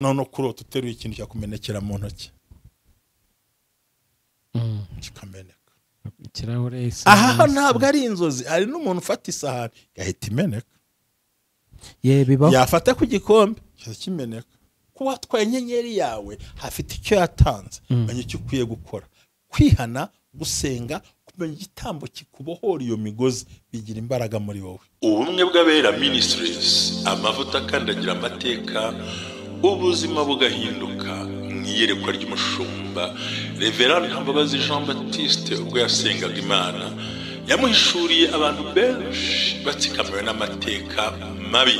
None kurota uteruye ikintu cyakumenekera mu ntoki kikameneka. Ikirahure. Aha ntabwo ari inzozi, hari n'umuntu ufata isahani igahita imeneka. Ye bibaho. Yafata ku gikombe kimeneka. Kuba watwaye inyenyeri yawe hafite icyo yatanze, menya icyo ukwiye gukora. Kwihana, gusenga, kumenya igitambo kikubohora iyo migozi bigira imbaraga muri wowe. Ubumwe bw'Abera Ministries, amavuta akandagira amateka, ubuzima bugahinduka. Mu iyerekwa ry'umushumba Reverend Ntambabazi Jean Baptiste, ubwo yasengaga Imana yamuhishuriye abantu benshi batsikamiwe n'amateka mabi.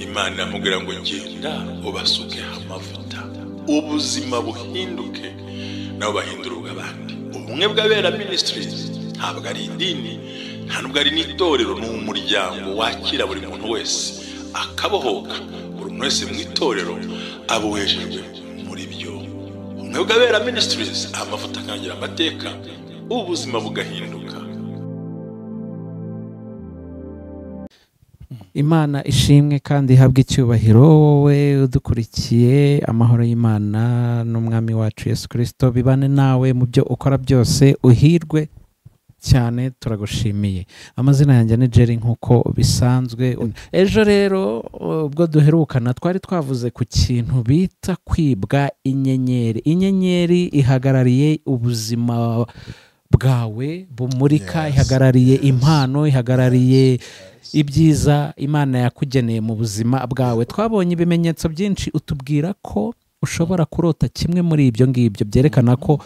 Imana iramubwira ngo genda ubasuke amavuta, ubuzima buhinduke, nabo bahindura ubw'abandi. Ubumwe bw'Abera Ministries ntabwo ari idini, nta nubwo ari n'itorero, ni umuryango wakira buri muntu wese akabohoka. Buri muntu wese mu itorero abohejejwe muri byo. Ubumwe bw'Abera Ministries, amavuta akangira amateka, ubuzima bugahinduka. Imana ishimwe kandi ihabwe icyubahiro. Wowe udukurikiye, amahoro y'Imana n'Umwami wacu Yesu Kristo bibane nawe mu byo ukora byose, uhirwe cyane, turagushimiye. Amazina yanjye ni Jerry nk'uko bisanzwe. Ejo rero ubwo duherukana twari twavuze ku kintu bita kwibwa inyenyeri. Inyenyeri ihagarariye ubuzima bwawe bumurika, ihagarariye impano, ihagarariye ibyiza Imana yakugeneye mu buzima bwawe. Twabonye ibimenyetso byinshi, utubwira ko ushobora kurota kimwe muri ibyo ngibyo byerekana ko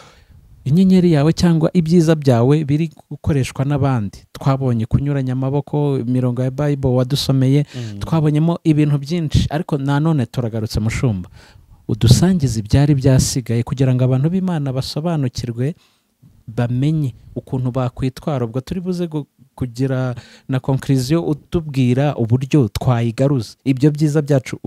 inyenyeri yawe cyangwa ibyiza byawe biri gukoreshwa n'abandi. Twabonye kunyuranya amaboko, imirongo ya Bible wadusomeye, twabonyemo ibintu byinshi. Ariko nanone turagarutse mushumba, udusangize ibyari byasigaye kugira ngo abantu b'Imana basobanukirwe, bamenye ukuntu bakwitwara. Ubwo turi buze kugira na conclusion utubwira uburyo twayigaruza ibyo byiza byacu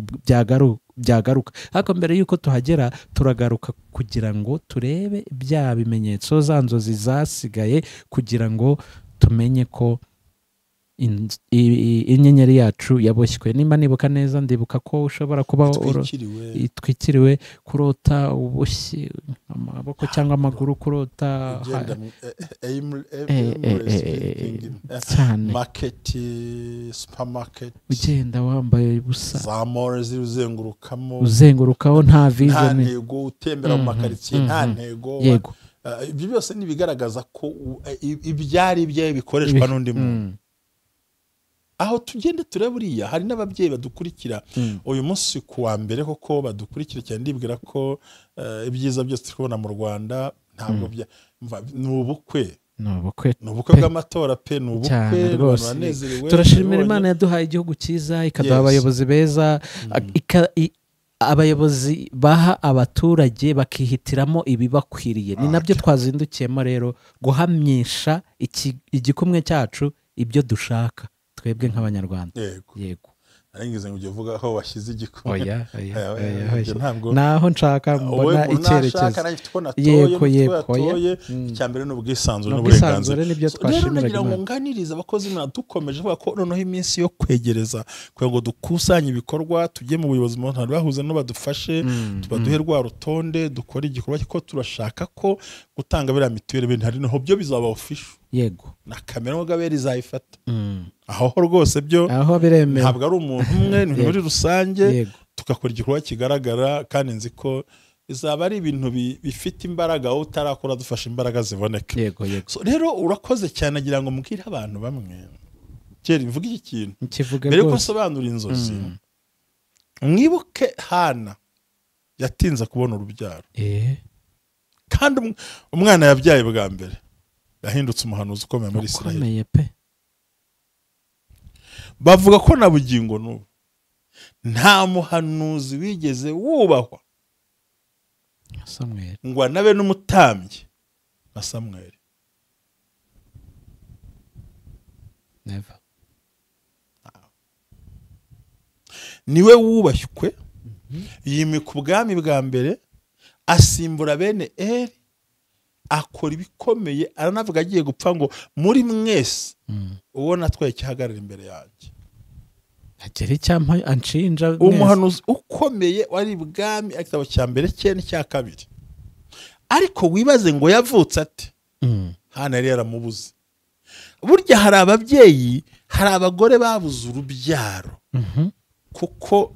byagaruka. Ariko mbere yuko tuhagera turagaruka kugira ngo turebe bya bimenyetso, za nzozi zasigaye, kugira ngo tumenye ko inyenyeri yacu yaboshywe. Nimba nibuka neza, ndibuka ko ushobora kuba itwikiriwe, kurota uboshye amaboko cyangwa amaguru, kurota cyane market, supermarket, ugenda wambaye ubusa, za mall zizengurukamo, uzengurukaho nta vision, nta ntego, utembera mu makaritsiye nta ntego. Yego, ibyo byose ni bigaragaza ko ibyari ibyawe bikoreshwa n'undi muntu. Aho tugende turebe buriya hari n'ababyeyi badukurikira uyu munsi ku wa mbere, koko badukurikira cyane. Ndibwira ko ibyiza byose turi kubona mu Rwanda ntabwo ni ubukwe, ni ubukwe bw'amatora pe, ni ubukwe banezerewe. Turashimira Imana yaduhaye igihugu cyiza, ikaduha abayobozi beza, abayobozi baha abaturage bakihitiramo ibibakwiriye. Ni nabyo twazindukiyemo rero, guhamyisha igikumwe cyacu ibyo dushaka twebwe nk'Abanyarwanda. Yego, naringize ngo ujye uvuga aho washyize igikumwe. Oya, ntabwo naho nshaka mbona icyerekezo. Yego, yego, icyambere ni ubwisanzure n'uburenganzira, nibyo twashimiraga. Rero ngo nganiriza abakozi Imana, dukomeje vuga ko noneho iminsi yo kwegereza kugira ngo dukusanye ibikorwa, tujye mu buyobozi mu ntara bahuze no badufashe, tubaduhe rwa rutonde, dukore igikorwa ko turashaka ko gutanga biriya mituweli bintu hari naho byo bizaba official. Yego, na kamera ngaberi izayifata. Aho rwose byo aho biremewe, ntabwo ari umuntu umwe, ni muri rusange, tugakora igikorwa kigaragara. Kandi nzi ko bizaba ari ibintu bifite imbaraga, aho utarakora dufasha imbaraga ziboneke. Yego, yego. So rero urakoze cyane, agira ngo mbwire abantu bamwe kera mvuga iki kintu mbere ko nsobanura inzozi. Mwibuke Hana yatinze kubona urubyaro, kandi umwana yabyaye bwa mbere yahindutse umuhanuzi ukomeye muri Israel. Bavuga ko na bugingo n'ubu nta muhanuzi wigeze wubahwa Samuel ngo anabe n'umutambyi nka Samuel. Never. Niwe wubashywe, yimika ubwami bwa mbere, asimbura bene Eli, akora ibikomeye, aranavuga agiye gupfa ngo muri mwese uwo natwaye cyahagarara imbere yanjye. Agera icyampa anshinja. Umuhanuzi ukomeye wari ibwami, igitabo cya mbere cye n'icya kabiri. Ariko wibaze ngo yavutse ate? Hana yari yaramubuze. Burya hari ababyeyi, hari abagore babuze urubyaro kuko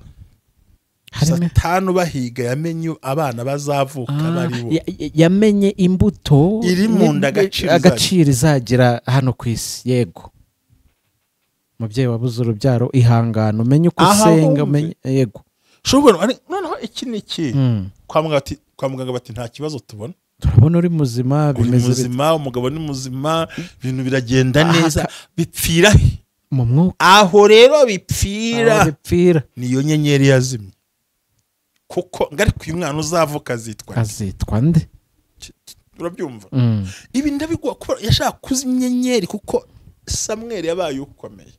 Satani bahiga yamenye abana bazavuka bari bo. Yamenye imbuto iri mu nda agaciro izagira hano ku isi. Yego. Mubyeyi wabuze urubyaro ihangana, umenye uko usenga, umenye. Yego. Shobora noneho iki niki kwa muganga bati nta kibazo tubona, turabona uri muzima, bimeze muzima, umugabo ni muzima, ibintu biragenda neza, bipfira mu mwuka. Aho rero bipfira niyo nyenyeri yazimye, kuko ngari ku mwana uzavuka azitwa nde? Urabyumva? Ibi ndabigwa kuba yashaka kuzimya nyenyeri, kuko Samweli yabaye ukomeye.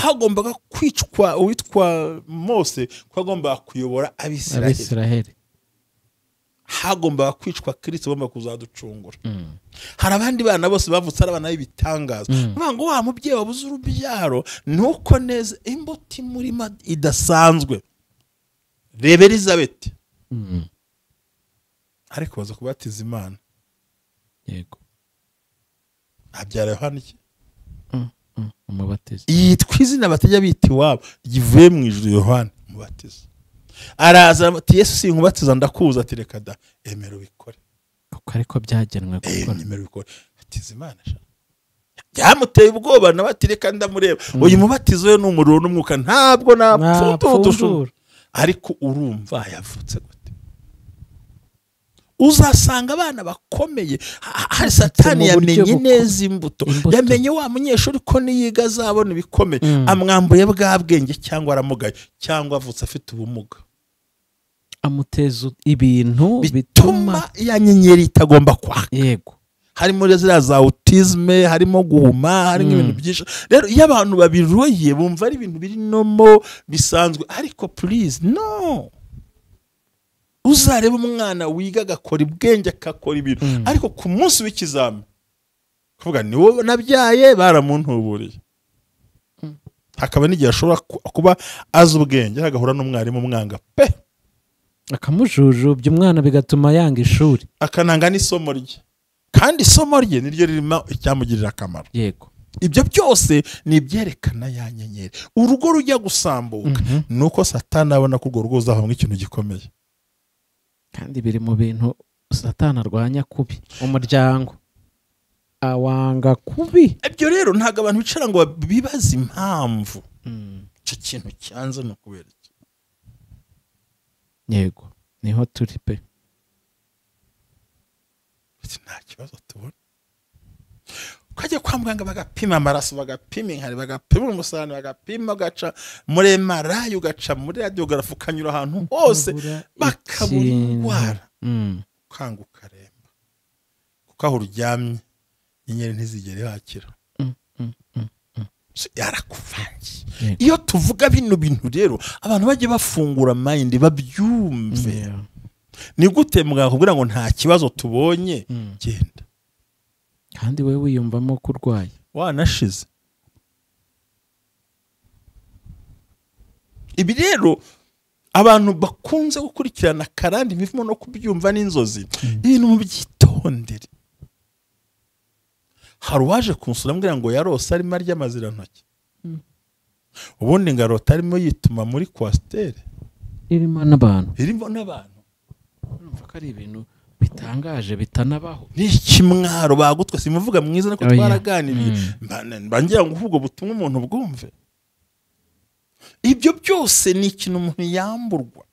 Hagombaga kwicwa uwitwa Mose ko agomba kuyobora Abisiraheli. Hagombaga kwicwa Kristo agomba kuzaducungura. Hari abandi bana bose bavutse ari abana b'ibitangaza. Ngo wa mubyeyi wabuze urubyaro nuko neza imbuto imurima idasanzwe. Reba Elizabeth. Ariko baza kubatiza Imana. Yego. Abyara Yohana iki? Umubatizo. Yitwa izina batajya bita iwabo rivuye mu ijuru, Yohana umubatizo. Araza ati Yesu sinkubatiza ndakuza, ati reka da, emera ubikore. Kuko ariko byagenwe gukora. Emera ubikore. Atiza Imana sha. Byamuteye ubwoba nawe ati reka ndamureba. Uyu mubatizo we n'umuriro n'umwuka ntabwo napfundura. Ariko urumva yavutse gute? Uzasanga abana bakomeye. Hari Satani yamenye neza imbuto, yamenye wa munyeshuri ko niyiga azabona ibikomeye, amwambuye bwa bwenge cyangwa aramugaye cyangwa avutse afite ubumuga, amuteza ibintu bituma ya nyenyeri itagomba kwaka. Yego. Harimo ziriya za autisme, harimo guhuma, harimo ibintu byinshi. Rero iyo abantu babiroye bumva ari ibintu biri nomo bisanzwe, ariko please no. Uzareba umwana wiga agakora ibwenge akakora ibintu, ariko ku munsi w'ikizami kuvuga ni wowe nabyaye baramuntuburiye. Hakaba n'igihe ashobora kuba azi ubwenge agahura n'umwarimu umwanga pe, akamujujubya umwana bigatuma yanga ishuri, akananga n'isomo rye, kandi isomo rye niryo ririmo icyamugirira akamaro. Yego. Ibyo byose ni ibyerekana ya nyenyeri. Urugo rujya gusambuka nuko Satani abona ko urwo rugo uzavamo ikintu gikomeye. Kandi biri mu bintu Satani arwanya kubi, umuryango awanga kubi. Ibyo rero ntago abantu bicara ngo bibaze impamvu icyo kintu cyanze no kubera iki. Yego, niho turi pe. Nta kibazo tubona. Ukajya kwa muganga bagapima amaraso, bagapima inkari, bagapima umusarani, bagapima ugaca muri MRI, ugaca muri radiography, ukanyura ahantu hose bakabura indwara. Ukanga ukaremba, kuko aho uryamye inyenyeri ntizigere hakira. Yarakuvangiye. Iyo tuvuga bino bintu rero abantu bajye bafungura mind babyumve. Ni gute mwakubwira ngo nta kibazo tubonye? Genda. Kandi wewe wiyumvamo ko urwaye wanashize. Ibi rero abantu bakunze gukurikirana karandi imivumo no kubyumva n'inzozi, ibintu mubyitondere. Hari uwaje kunsura ambwira ngo yarose arimo arya amazirantoki, ubundi ngarota arimo yituma muri kwasiteri irimo n'abantu. Urumva ko ari ibintu bitangaje bitanabaho. Ni ikimwaro bagutwe, simuvuga mwiza nako twaraganiriye, mbangira ngo ubwo butumwa umuntu bwumve. Ibyo byose ni ikintu umuntu yamburwa.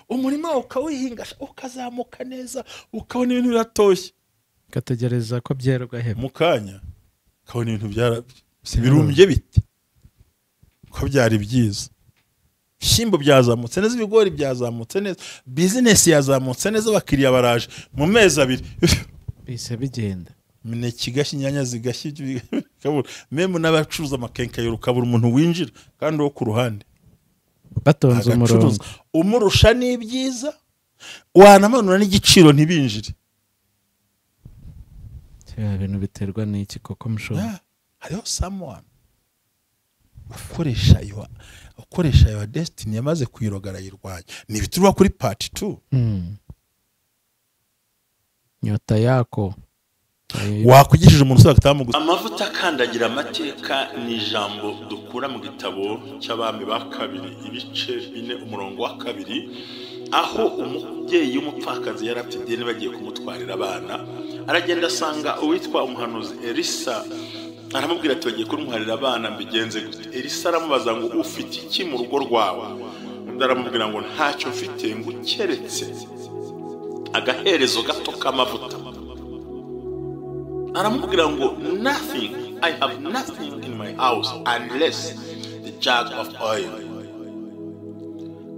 Umurima ukawihinga ukazamuka neza, ukabona ibintu biratoshye, ugategereza ko byera ugaheba. Mu kanya ukabona ibintu birumbye biti ko byari byiza, ibishyimbo byazamutse neza, ibigori byazamutse neza, bizinesi yazamutse neza, abakiriya baraje. Mu mezi abiri bise bigenda, imineke igashya, inyanya zigashya, memu n'abacuruza amakenkayori ukabura umuntu winjira kandi wo ku ruhande batonze umurongo, umurusha n'ibyiza, wanamanura n'igiciro ntibinjire. Ibintu biterwa n'iki koko mushobora? Hariho someone. Ukoresha your destiny yamaze kuyirogara yirwanya. Ni bituruka kuri part 2. Nyota yako wakugishije umuntu usaba kutamugusa. Amavuta akandagira amateka ni ijambo dukura mu gitabo cy'abami ba kabiri ibice 4 umurongo wa 2, aho umubyeyi w'umupfakazi yarafite ideni bagiye kumutwarira abana, aragenda asanga uwitwa umuhanuzi Elisa, aramubwira ati bagiye kumutwarira abana mbigenze gute? Elisa aramubaza ngo ufite iki mu rugo rwawe? Undi aramubwira ngo ntacyo mfite ngo keretse agaherezo gato k'amavuta. Aramubwira ngo nothing, I have nothing in my house unless the jug of oil.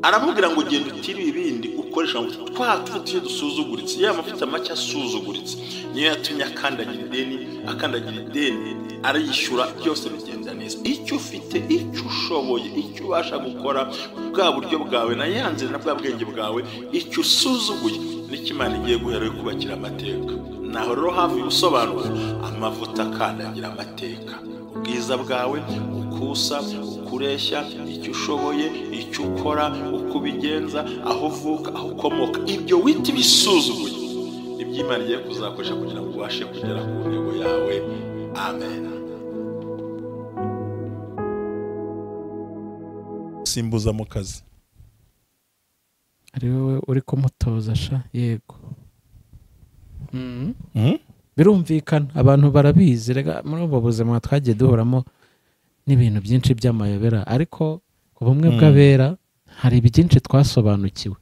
Aramubwira ngo genda utire ibindi ukoresha ngo twa tuti dusuzuguritse, ya mavuta make asuzuguritse niyo yatumye akandagira ideni arayishyura, byose bigenda neza. Icyo ufite, icyo ushoboye, icyo ubasha gukora, bwa buryo bwawe na yanzira na bwa bwenge bwawe, icyo usuzuguye nicyo Imana igiye guhera yo kubakira amateka. Naho rero hafi ubusobanuro, amavuta akandagira amateka, ubwiza bwawe, ukusa, ukureshya, icyo ushoboye, icyo ukora, uko ubigenza, aho uvuka, aho ukomoka, ibyo wita ibisuzuguye ibyo Imana igiye kuzakoresha kugira ngo ubashe kugera ku ntego yawe. Amen. Simbuza mu kazi ari wowe uri kumutoza sha. Yego. Birumvikana, abantu barabizi rega muri ubu buzima twagiye duhoramo n'ibintu byinshi by'amayobera, ariko ku bumwe bw'abera hari byinshi twasobanukiwe.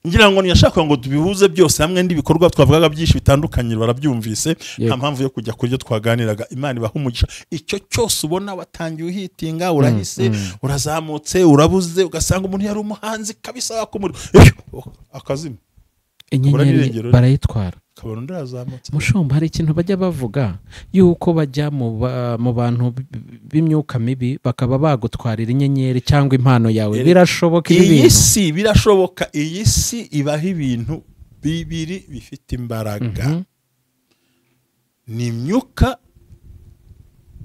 Ngira ngo ntiyashaka ngo tubihuze byose hamwe n'ibikorwa twavugaga byinshi bitandukanye, barabyumvise, nta mpamvu yo kujya kuri byo twaganiraga. Imana ibaha umugisha. Icyo cyose ubona watangiye uhitinga, urahise, urazamutse, urabuze, ugasanga umuntu yari umuhanzi kabisa wakumuri akazima, inyenyeri barayitwara, kabona undi arazamutse. Mushumba, hari ikintu bajya bavuga yuko bajya mu bantu b'imyuka mibi bakaba bagutwarira inyenyeri cyangwa impano yawe. Birashoboka ibi bintu? Iyi si birashoboka. Iyi si ibaho ibintu bibiri bifite imbaraga. Ni imyuka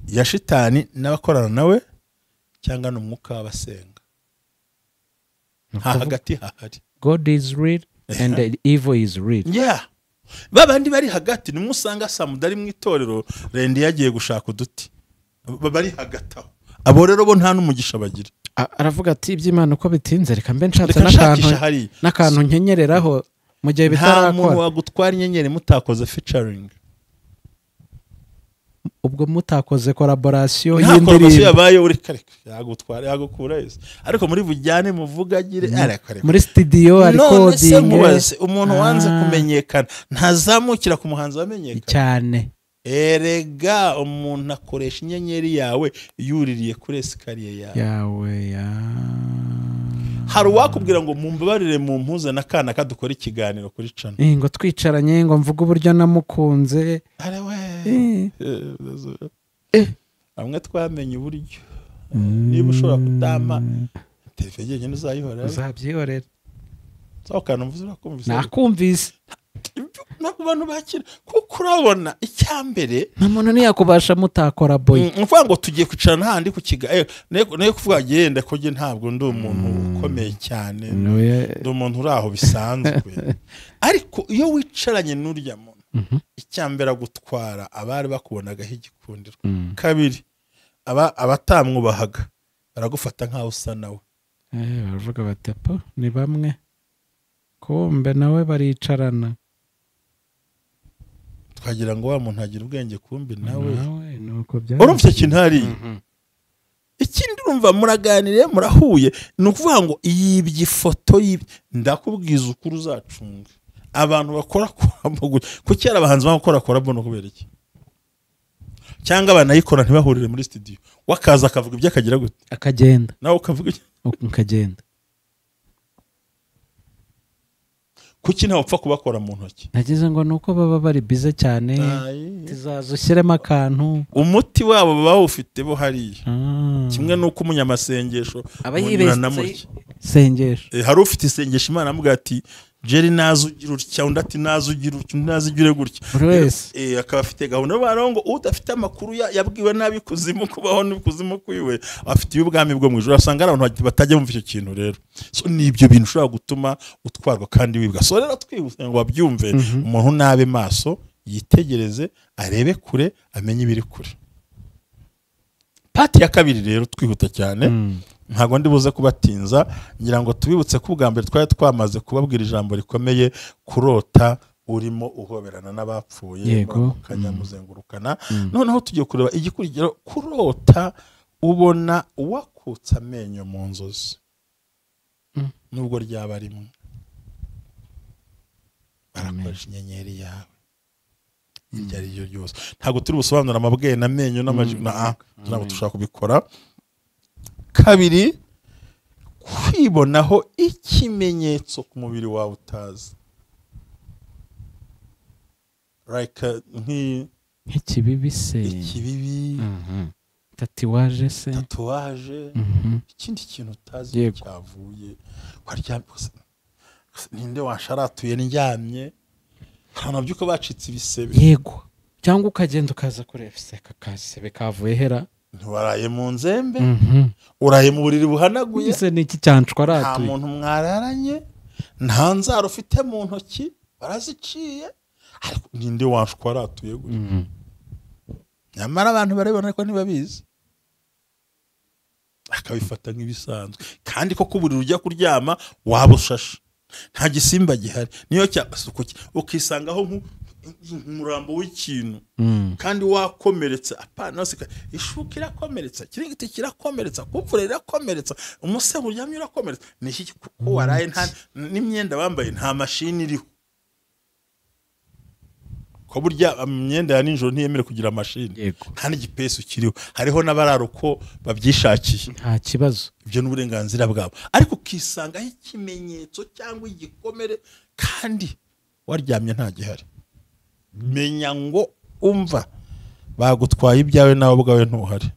ya shitani n'abakorana nawe, cyangwa n'umwuka w'abasenga. Nta hagati hahari. God is real and the evil is real. Yeah. Babandi bari hagati nimwe usanga Samudari mu itorero Rendi yagiye gushaka uduti, bari hagati aho. Abo rero bo nta n'umugisha bagira. Aravuga ati iby'Imana uko bitinze reka mbe nshatse n'akantu nkenyereraho mu gihe bitarakora. Nta muntu wagutwara inyenyeri mutakoze featuring, ubwo mutakoze collaboration y'indirimbo yabaye uri kare yagutwara yagukura yese, ariko muri bujyane muvugagire areka muri studio recording. Umuntu wanze kumenyekana ntazamukira ku muhanzi wamenyekana cyane. Erega umuntu akoresha inyenyeri yawe yuririye kuri escalier yawe ya. Hari uwakubwira ngo mumbabarire mumpuze na kana kadukora ikiganiro kuri channel, ngo twicaranye ngo mvuge uburyo namukunze. Amwe twamenye uburyo niba ushobora kutama TV yenyine uzayihorera, uzabyihorera. Sawa, mvuze urakumvise, nakumvise. Nako bantu bakira kuko urabona icyambere nta muntu ntiyakubasha mutakora boy. Mvuga ngo tugiye kwicarana handi ku kiga nayo kuvuga genda ko nge ntabwo ndi umuntu ukomeye cyane, ndi umuntu uri aho bisanzwe. Ariko iyo wicaranye n'urya muntu, icyambere agutwara abari bakubonagaho igikundiro. Kabiri, abatamwubahaga baragufata nkaho usa nawe. Baravuga bati po ni bamwe kumbe nawe baricarana, twagira ngo wa muntu agira ubwenge kumbi nawe urumva ikintu hari. Ikindi urumva muraganiriye murahuye, ni ukuvuga ngo yibye ifoto, ndakubwiza ukuri uzacunga abantu bakora collab. Kuki ari abahanzi bakora collab no kubera iki? Cyangwa banayikora ntibahurire muri studio, wakaza akavuga ibyo akagira gute, akagenda, nawe ukavuga ukagenda. Kuki ntawe upfa kubakora mu ntoki? Nagize ngo nuko baba bari bize cyane, tizaza ushyiremo akantu. Umuti wabo bawufite bo hariya. Kimwe nuko umunyamasengesho aba yibeshye sengesho. Hari ufite isengesho Imana amuga ati Jerry naza ugira utya, undi ati naza ugira utya, undi naza ugire gutya. Buri wese Akaba afite gahunda. Barongo ngo udafite amakuru yabwiwe nabi kuzimu kubaho n'ikuzimu kwiwe, afite ubwami bwo mu ijuru. Asanga ari abantu batajya bumva icyo kintu rero. So ni ibyo bintu ushobora gutuma utwarwa kandi wibwa. So rero twihuse ngo babyumve, umuntu nabe maso, yitegereze, arebe kure, amenye ibiri kure. Pati ya kabiri rero twihuta cyane, ntago ndi buze kubatinza, ngira ngo tubibutse ko ubwa mbere twari twamaze kubabwira ijambo rikomeye, kurota urimo uhoberana n'abapfuye, mukanyamuzengurukana. Noneho tugiye kureba igikurikira, kurota ubona wakutse amenyo mu nzozi, nubwo ryaba rimwe, barakoresha inyenyeri yawe iryo ari ryo ryose. Ntabwo turi busobanura amabwene amenyo n'amajwi, ntabwo dushaka kubikora. Kabiri, kwibonaho ikimenyetso ku mubiri wawe utazi, like nk'ikibibi se, ikibibi, tatuwaje se, tatuwaje, ikindi kintu utazi cyavuye, ninde washaratuye ndyamye, nta byuko bacitse ibisebe. Yego, cyangwa ukagenda ukaza kureba iseka kasebe kavuye hera, ntiwaraye mu nzembe, uraye mu buriri buhanaguye, ese niki cyanshwa nta muntu mwararanye, nta nzara ufite mu ntoki, baraziciye, ariko ninde wanshwa aratuye gutya? Nyamara abantu barabibona ariko ntibabizi, akabifata nk'ibisanzwe. Kandi koko uburiri ujya kuryama waba ushashe, nta gisimba gihari, niyo ukisangaho nk'umurambo w'ikintu, kandi wakomeretse. Apana, ishuka irakomeretsa, ikiringiti kirakomeretsa, kupfura irakomeretsa, umusego uryamye urakomeretsa. Ni iki kuko waraye nta n'imyenda wambaye, nta mashini iriho. Ko burya imyenda ya nijoro ntiyemere kugira mashini, nta n'igipesu kiriho, hariho n'abarara uko babyishakiye, nta kibazo, ibyo n'uburenganzira bwabo. Ariko ukisangaho ikimenyetso cyangwa igikomere kandi waryamye nta gihari, menya ngo umva bagutwaye ibyawe nawe ubwawe ntuhari.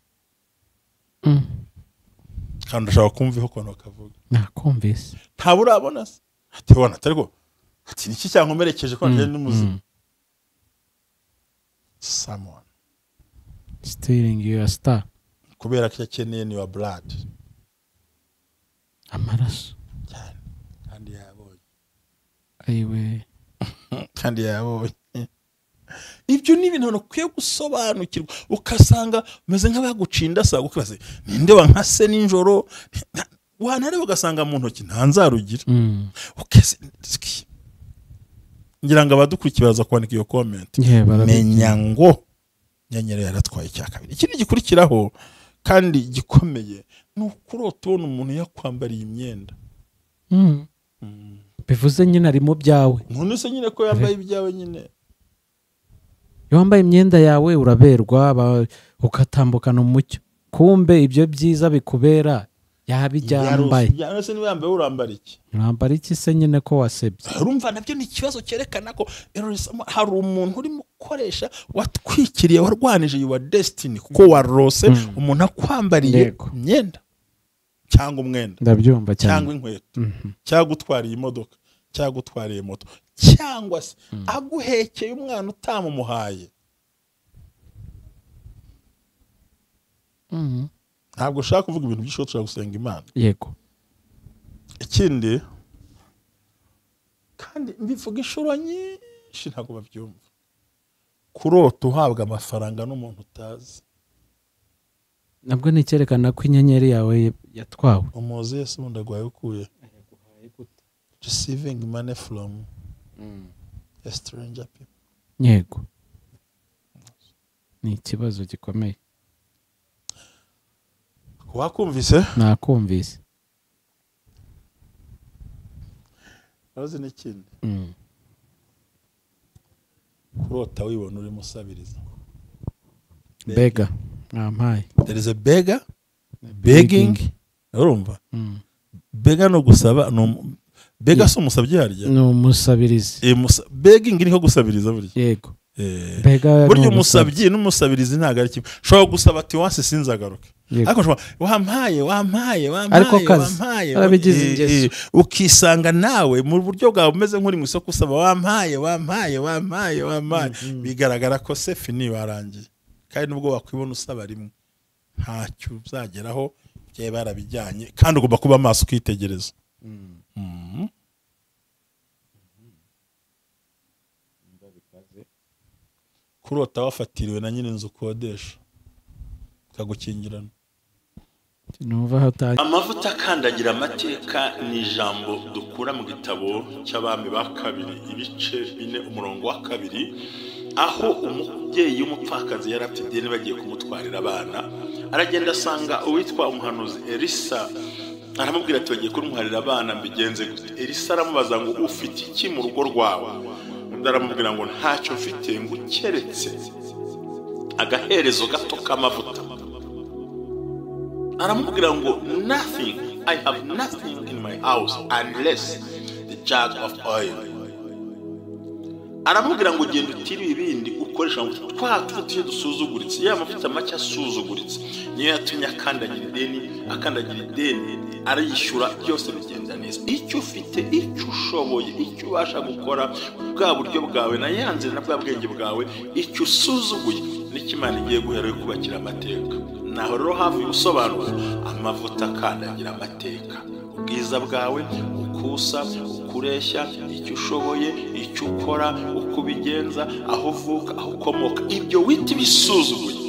Kandi ushobora kumva ukuntu bakavuga. Nakumvise. Ntabwo urabona se? Ati bona atariko ati niki cyankomerekeje ko njye n'umuzima. Someone stealing your star. Kubera ko akeneye ni your blood. Amaraso. Cyane. Kandi yabonye. Ayiwe. Kandi yabonye. Ibyo ni ibintu ukwiye gusobanukirwa, ukasanga umeze nk'abagucinda sa ukibaze ninde wankase nijoro, wanareba ugasanga mu ntoki nta nzarugira. Ngira ngo abadukurikiye baza kwandika iyo comment. Menya ngo nyenyeri yaratwaye icya kabiri. Ikindi gikurikiraho kandi gikomeye ni ukurota ubona umuntu yakwambariye imyenda. Bivuze nyine ari mu byawe. None se nyine ko yambaye ibyawe nyine. Iyo wambaye imyenda yawe uraberwa, ukatambukana umucyo. Kumbe ibyo byiza bikubera yabijyambaye. None niba yambaye urambara iki? Urambara iki se nyine ko wasebye? Urumva nabyo ni ikibazo cyerekana ko hari umuntu urimo gukoresha watwikiriye, warwanije your destiny, kuko warose umuntu akwambariye imyenda cyangwa umwenda, ndabyumva cyane, cyangwa inkweto, cyangwa gutwariye imodoka, cyangwa gutwariye moto, cyangwa se aguhekeye umwana utamumuhaye. Ntabwo ushaka kuvuga ibintu byinshi, ushaka gusenga Imana. Yego. Ikindi kandi mbivuga inshuro nyinshi ntabwo babyumva, kurota uhabwa amafaranga n'umuntu utazi, nabwo ni icyerekana ko inyenyeri yawe yatwawe. Umuzi Yesu ubundi aguhaye ukuye receiving money from a stranger people. Yego, ni ikibazo gikomeye. Wakumvise? Nakumvise. Azi n'ikindi. Kurota wibona urimo usabiriza. Bega. Ampaye. There is a beggar, begging. Urumva? Bega no gusaba, no bega so umusabye harya. No umusabirizi. Begging ni ko gusabiriza burya. Yego. Bega burya umusabyi n'umusabirizi ntago ari kimwe. Ushobora gusaba ati wanse sinzagaruke. Ariko wampaye wampaye wampaye wampaye, arabigize ingeso. Ukisanga nawe mu buryo bwawe umeze nk'uri mu isoko usaba wampaye wampaye wampaye wampaye, bigaragara ko se fini warangiye. Kandi nubwo wakwibona usaba rimwe ntacyo uzageraho, byaye barabijyanye, kandi ugomba kuba amaso ukitegereza. Kurota wafatiriwe na nyine inzu ukodesha ukagukingirana. Amavuta akandagira amateka ni ijambo dukura mu gitabo cy'Abami ba kabiri ibice 4 umurongo wa 2, aho umubyeyi w'umupfakazi yari afite ideni bagiye kumutwarira abana, aragenda asanga uwitwa umuhanuzi Elisa, aramubwira ati bagiye kuntwarira abana mbigenze gute? Elisa aramubaza ngo ufite iki mu rugo rwawe? Undi aramubwira ngo ntacyo mfite, ngo ukeretse agaherezo gato k'amavuta. Aramubwira ngo nothing, I have nothing in my house unless the jug of oil. Aramubwira ngo genda utire ibindi ukoresha amavuta, twa tuvuta dusuzuguritse, ya mavuta make asuzuguritse niyo yatumye akandagira ideni, akandagira ideni arayishyura, byose bigenda neza. Icyo ufite, icyo ushoboye, icyo ubasha gukora, bwa buryo bwawe na yanzira na bwa bwenge bwawe, icyo usuzuguye nicyo Imana igiye guhera kubakira amateka. Naho rero havuye ubusobanuro, amavuta akandagira amateka, ubwiza bwawe, ukusa, ukureshya, icyo ushoboye, icyo ukora, uko ubigenza, aho uvuka, aho ukomoka, ibyo wita ibisuzuguye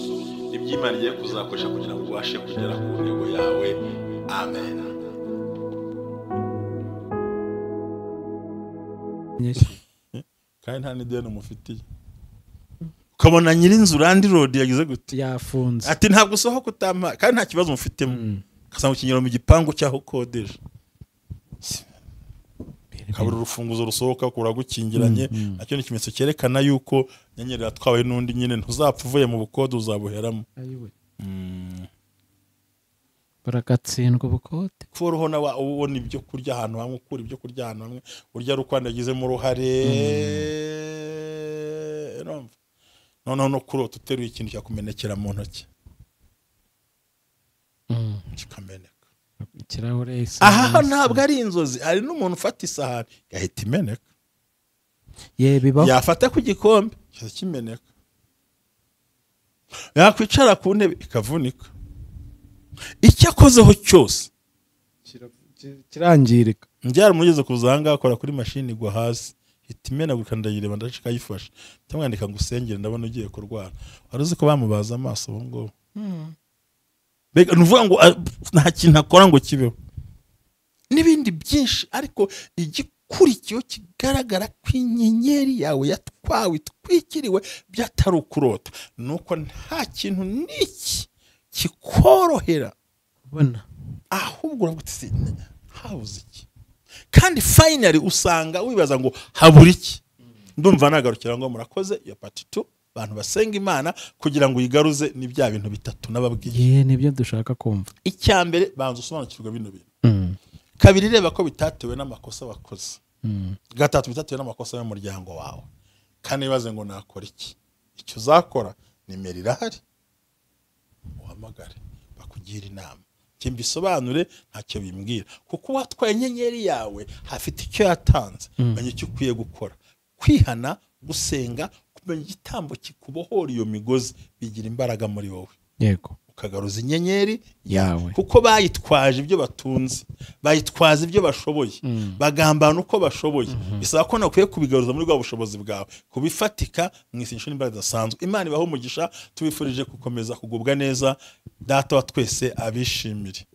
nibyo Imana igiye kuzakoresha kugira ngo ubashe kugera ku ntego yawe. Amen. Kandi nta n'ideni umufitiye, ukabona nyirinzu landlord yagize gute, yafunze, ati ntabwo usohoka utampa, kandi nta kibazo mufitemo, ugasanga ukinyura mu gipangu cyaho ukodesha, kabura urufunguzo rusohoka kuragukingiranye. Nacyo ni ikimenyetso cyerekana yuko nyenyeri yatwawe n'undi nyine, ntuzapfa uvuye mu bukode uzabuheramo. Baragatsindwa ubukode. Koroho na ubona ibyo kurya ahantu hamwe, ukura ibyo kurya ahantu hamwe, urya ari uko yagizemo uruhare. Noneho no kurota uteruye ikintu cyakumenekera mu ntoki kikameneka, ikirahure. Aha ntabwo ari inzozi, hari n'umuntu ufata isahani gahita imeneka, yafata ku gikombe kimeneka, yakwicara ku ntebe ikavunika, icyo akozeho cyose kirangirika. Njyara mugeze kuzanga akora kuri mashini igwa hasi hita imenagurika, ndayireba ndashika ayifasha, ndamwandika ngo usengere ndabona ugiye kurwara. Wari uzi ko bamubaza amaso ubu ngubu? Mbega nuvuga ngo nta kintu akora ngo kibeho, n'ibindi byinshi. Ariko igikurikiyo kigaragara ko inyenyeri yawe yatwawe itwikiriwe byatari ukurota, nuko nta kintu n'iki kikorohera kubona, ahubwo uravuga uti habuze iki? Kandi finally usanga wibaza ngo habura iki? Ndumva nagarukira ngo murakoze. Iyo part 2 abantu basenga Imana kugira ngo uyigaruze ni bya bintu bitatu nababwiye. Nibyo dushaka kumva. Icya mbere, banza usobanukirwa bino bintu. Kabiri, reba ko bitatewe n'amakosa wakoze. Gatatu, bitatewe n'amakosa y'umuryango wawe. Kane, bibaze ngo nakora iki? Icyo uzakora, nimero irahari, uhamagare bakugira inama, mbisobanure ntacyo bimbwira, kuko watwaye inyenyeri yawe hafite icyo yatanze. Menya icyo ukwiye gukora, kwihana, gusenga, kumenya igitambo kikubohora iyo migozi, bigira imbaraga muri wowe. Yego, ukagaruza inyenyeri yawe, kuko bayitwaje ibyo batunze, bayitwaza ibyo bashoboye, bagambana uko bashoboye. Bisaba ko nakwiye kubigaruza muri bwa bushobozi bwawe, kubifatika mu isengesho n'imbaraga zidasanzwe. Imana ibahe umugisha, tubifurije gukomeza kugubwa neza, Data wa twese abishimire.